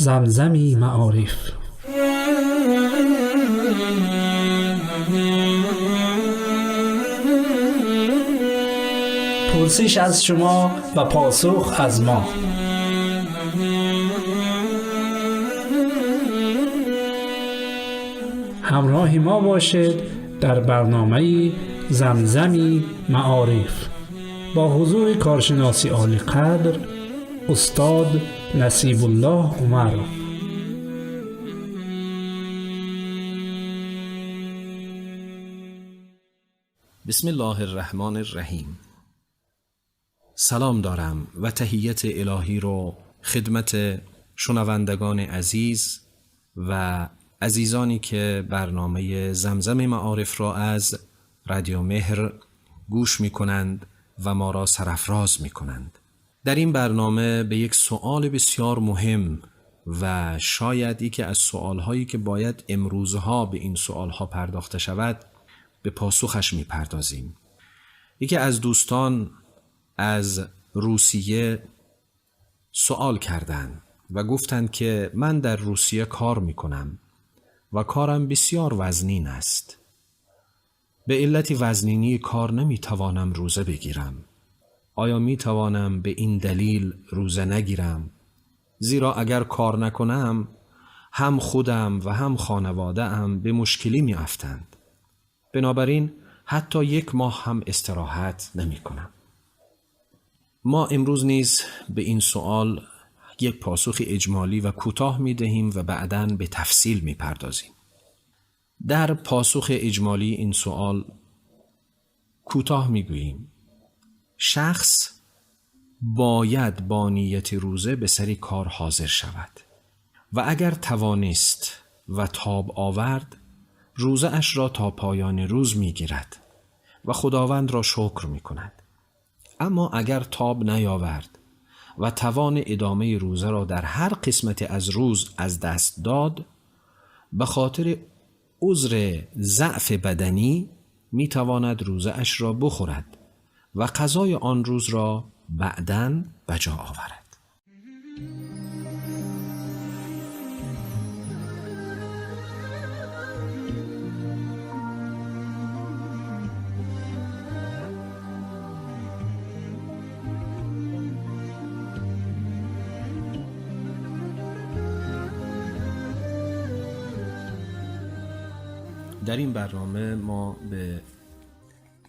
Замзами маориф. Пурсиш аз шумо ва посух аз мо. Ҳамроҳи мо бошед дар барномаи Замзами маориф бо ҳузури коршиноси олиқадр устод Насибуллоҳ Умаров. بسم الله الرحمن الرحیم. سلام دارم و تحیت الهی رو خدمت شنوندگان عزیز و عزیزانی که برنامه زمزم معارف را از رادیو مهر گوش می کنند و ما را سرافراز می کنند. در این برنامه به یک سؤال بسیار مهم و شاید یکی از سؤالهایی که باید امروزها به این سؤالها پرداخته شود به پاسخش می پردازیم. یکی از دوستان از روسیه سؤال کردند و گفتند که من در روسیه کار می کنم و کارم بسیار وزنین است. به علت وزنینی کار نمی توانم روزه بگیرم. آیا می توانم به این دلیل روزه نگیرم؟ زیرا اگر کار نکنم هم خودم و هم خانواده ام به مشکلی می افتند. بنابراین حتی یک ماه هم استراحت نمی کنم. ما امروز نیز به این سوال یک پاسخ اجمالی و کوتاه می دهیم و بعداً به تفصیل می پردازیم. در پاسخ اجمالی این سوال کوتاه می گوییم شخص باید با نیت روزه به سر کار حاضر شود و اگر توانست و تاب آورد روزه اش را تا پایان روز می گیرد و خداوند را شکر می کند. اما اگر تاب نیاورد و توان ادامه روزه را در هر قسمت از روز از دست داد، به خاطر عذر ضعف بدنی می تواند روزه اش را بخورد و قضای آن روز را بعداً به جا آورد. در این برنامه ما به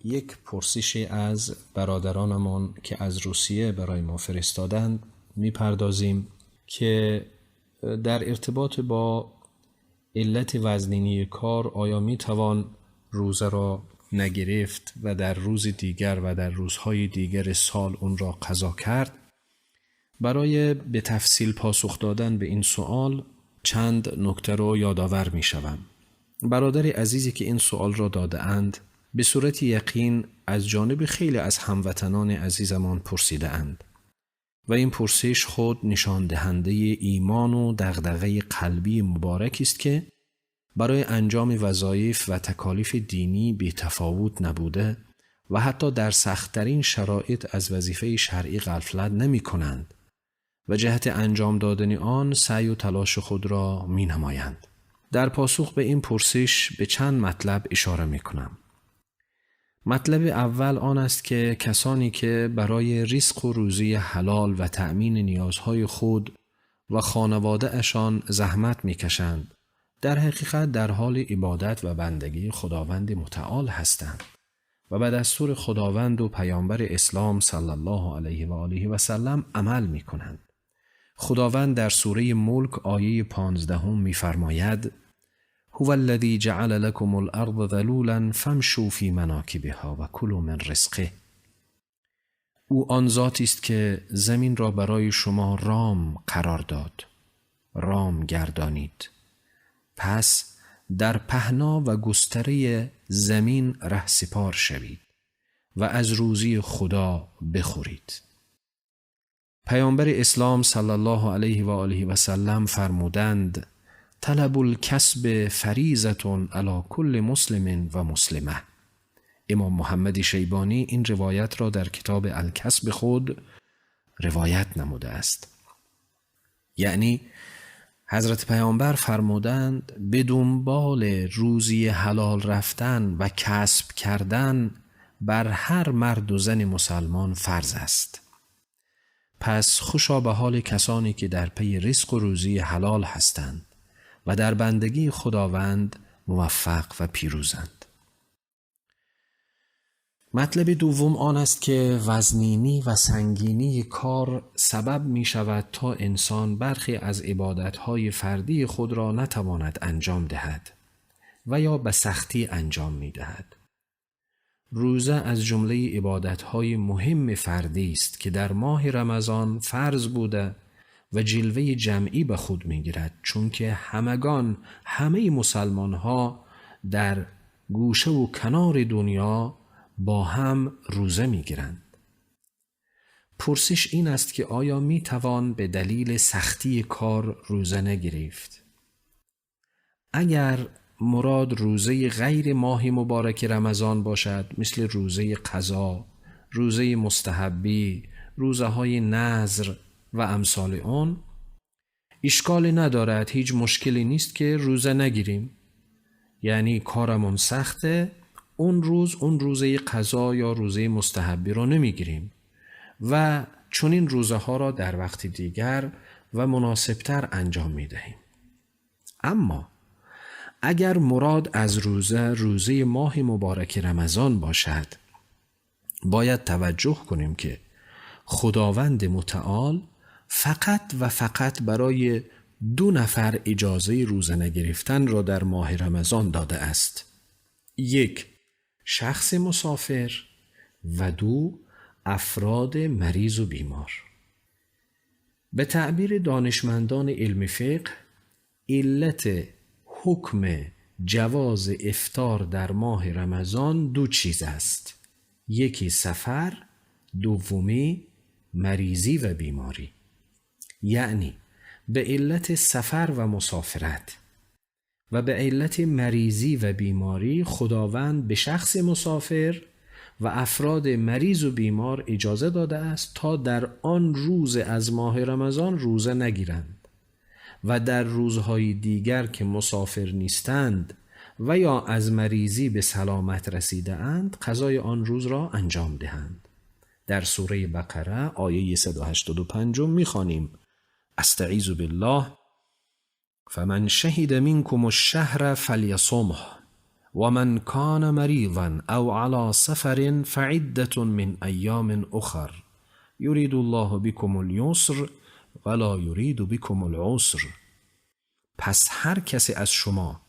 یک پرسش از برادرانمان که از روسیه برای ما فرستادند میپردازیم که در ارتباط با علت وزنینی کار آیا میتوان روزه را نگرفت و در روز دیگر و در روزهای دیگر سال اون را قضا کرد. برای به تفصیل پاسخ دادن به این سوال چند نکته رو یادآور میشوم. برادر عزیزی که این سوال را داده اند به صورت یقین از جانب خیلی از هموطنان عزیزمان پرسیده اند و این پرسش خود نشان دهنده ایمان و دغدغه قلبی مبارکی است که برای انجام وظایف و تکالیف دینی بی تفاوت نبوده و حتی در سخت‌ترین شرایط از وظیفه شرعی غفلت نمی کنند و جهت انجام دادن آن سعی و تلاش خود را می نمایند. در پاسخ به این پرسش به چند مطلب اشاره می کنم. مطلب اول آن است که کسانی که برای رزق و روزی حلال و تأمین نیازهای خود و خانواده اشان زحمت می کشند، در حقیقت در حال عبادت و بندگی خداوند متعال هستند و به دستور خداوند و پیامبر اسلام صلی الله علیه و آله و سلم عمل می کنند. خداوند در سوره ملک آیه 15 می فرماید: هو الذی جعل لكم الارض ذلولا فامشوا فی مناکبها و کلوا من رزقه. او آن ذاتی است که زمین را برای شما رام قرار داد، رام گردانید، پس در پهنا و گستره زمین رهسپار شوید و از روزی خدا بخورید. پیامبر اسلام صلی الله علیه و آله و سلم فرمودند: طلب الکسب فریضة علی کل مسلم و مسلمه. امام محمد شیبانی این روایت را در کتاب الکسب خود روایت نموده است. یعنی حضرت پیامبر فرمودند به دنبال روزی حلال رفتن و کسب کردن بر هر مرد و زن مسلمان فرض است. پس خوشا به حال کسانی که در پی رزق و روزی حلال هستند و در بندگی خداوند موفق و پیروزند. مطلب دوم آن است که وزنینی و سنگینی کار سبب می شود تا انسان برخی از عبادتهای فردی خود را نتواند انجام دهد و یا به سختی انجام می دهد. روزه از جمله عبادتهای مهم فردی است که در ماه رمضان فرض بوده و جلوه جمعی به خود می گیرد، چون که همگان، همه مسلمان ها در گوشه و کنار دنیا با هم روزه می گیرند. پرسش این است که آیا می توان به دلیل سختی کار روزه نگرفت؟ اگر مراد روزه غیر ماه مبارک رمضان باشد، مثل روزه قضا، روزه مستحبی، روزه های نذر و امثال آن، اشکال ندارد، هیچ مشکلی نیست که روزه نگیریم. یعنی کارمون سخته، اون روز اون روزه قضا یا روزه مستحبی رو نمیگیریم و چنین روزه ها را در وقت دیگر و مناسبتر انجام میدهیم. اما اگر مراد از روزه روزه ماه مبارک رمضان باشد، باید توجه کنیم که خداوند متعال فقط و فقط برای 2 نفر اجازه روزه نگرفتن را در ماه رمضان داده است. 1، شخص مسافر و 2، افراد مریض و بیمار. به تعبیر دانشمندان علم فقه، علت حکم جواز افطار در ماه رمضان 2 چیز است: یکی سفر، دومی مریضی و بیماری. یعنی به علت سفر و مسافرت و به علت مریضی و بیماری خداوند به شخص مسافر و افراد مریض و بیمار اجازه داده است تا در آن روز از ماه رمضان روزه نگیرند و در روزهای دیگر که مسافر نیستند و یا از مریضی به سلامت رسیده اند قضای آن روز را انجام دهند. در سوره بقره آیه 185 می‌خوانیم: استعیذ بالله فمن شهد منكم الشهر فلیصمه ومن كان مريضا او على سفر فعدة من ایام اخر یرید الله بكم اليسر ولا یرید بكم العسر. پس هر کسی از شما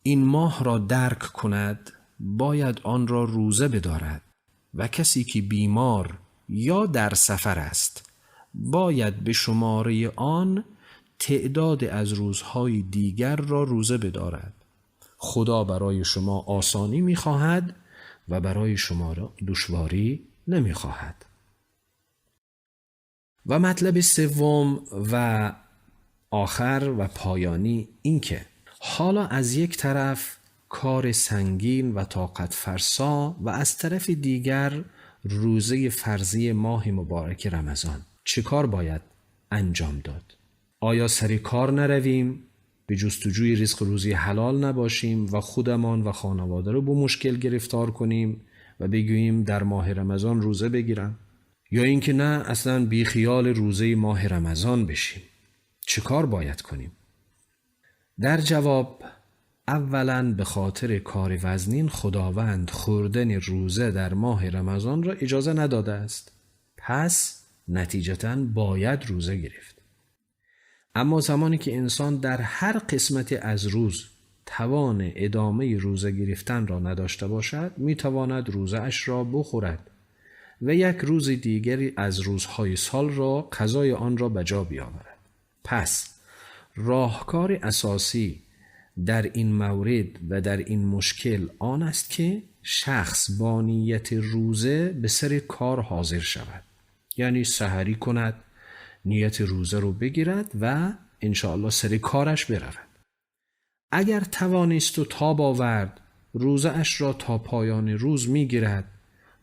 این ماه را درک کند باید آن را روزه بدارد و کسی که بیمار یا در سفر است باید به شماره آن تعداد از روزهای دیگر را روزه بدارد. خدا برای شما آسانی می‌خواهد و برای شما را دشواری نمی‌خواهد. و مطلب سوم و آخر و پایانی این که حالا از یک طرف کار سنگین و طاقت فرسا و از طرف دیگر روزه فرضی ماه مبارک رمضان، چه کار باید انجام داد؟ آیا سر کار نرویم، به جستجوی رزق روزی حلال نباشیم و خودمان و خانواده رو با مشکل گرفتار کنیم و بگوییم در ماه رمضان روزه بگیرم، یا اینکه نه اصلا بی خیال روزه ماه رمضان بشیم؟ چه کار باید کنیم؟ در جواب، اولا به خاطر کار وزنین خداوند خوردن روزه در ماه رمضان را اجازه نداده است، پس نتیجتاً باید روزه گرفت. اما زمانی که انسان در هر قسمت از روز توان ادامه روزه گرفتن را نداشته باشد، میتواند روزه اش را بخورد و یک روز دیگری از روزهای سال را قضای آن را به جا بیاورد. پس راهکار اساسی در این مورد و در این مشکل آن است که شخص با نیت روزه به سر کار حاضر شود، یعنی سحری کند، نیت روزه رو بگیرد و انشاءالله سر کارش برود. اگر توانست و تاب آورد، روزه اش را تا پایان روز میگیرد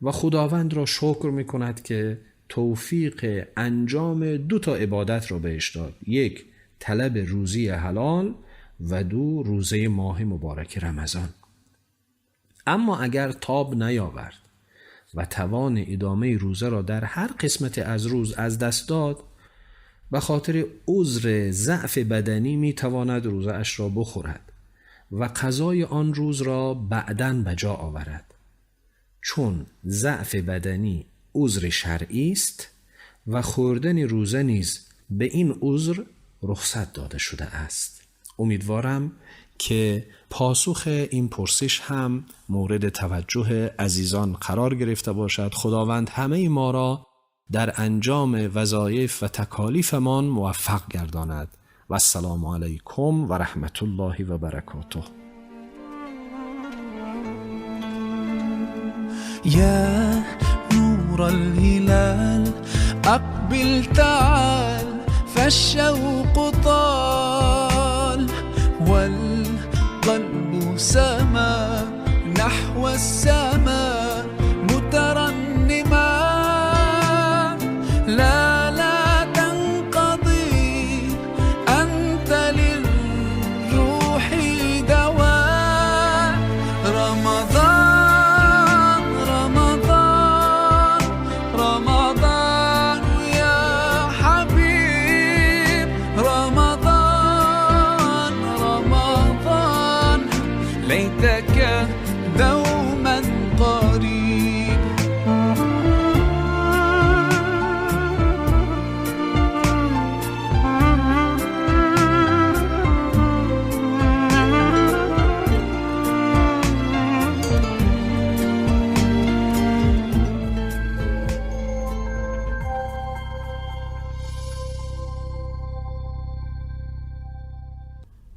و خداوند را شکر میکند که توفیق انجام 2 تا عبادت را بهش داد: 1 طلب روزی حلال و 2 روزه ماه مبارک رمضان. اما اگر تاب نیاورد و توان ادامه روزه را در هر قسمت از روز از دست داد، به خاطر عذر ضعف بدنی می تواند روزه اش را بخورد و قضای آن روز را بعداً به جا آورد، چون ضعف بدنی عذر شرعی است و خوردن روزه نیز به این عذر رخصت داده شده است. امیدوارم که پاسخ این پرسش هم مورد توجه عزیزان قرار گرفته باشد. خداوند همه ما را در انجام وظایف و تکالیفمان موفق گرداند. و السلام علیکم و رحمت الله و برکاته. یا نور الهلال اقبل تعال فالشوق طال والقلب سما نحو السماء مترنما لا لا تنقضي أنت للروح دواء رمضان رمضان رمضان يا حبيب رمضان رمضان ليتك دوما قريب.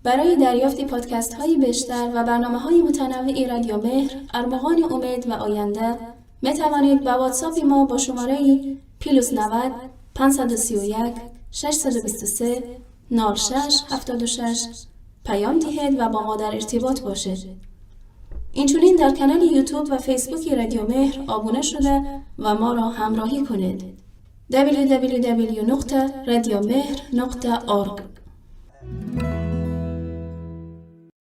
برای دریافت پادکست های بیشتر و برنامه های متنوع رادیو مهر، ارمغان امید و آینده می توانید با واتساپ ما با شماره +90 531 623 06 76 پیام دهید و با ما در ارتباط باشید. اینچنین در کانال یوتیوب و فیسبوک رادیو مهر آبونه شده و ما را همراهی کنید. www.radiomehr.org.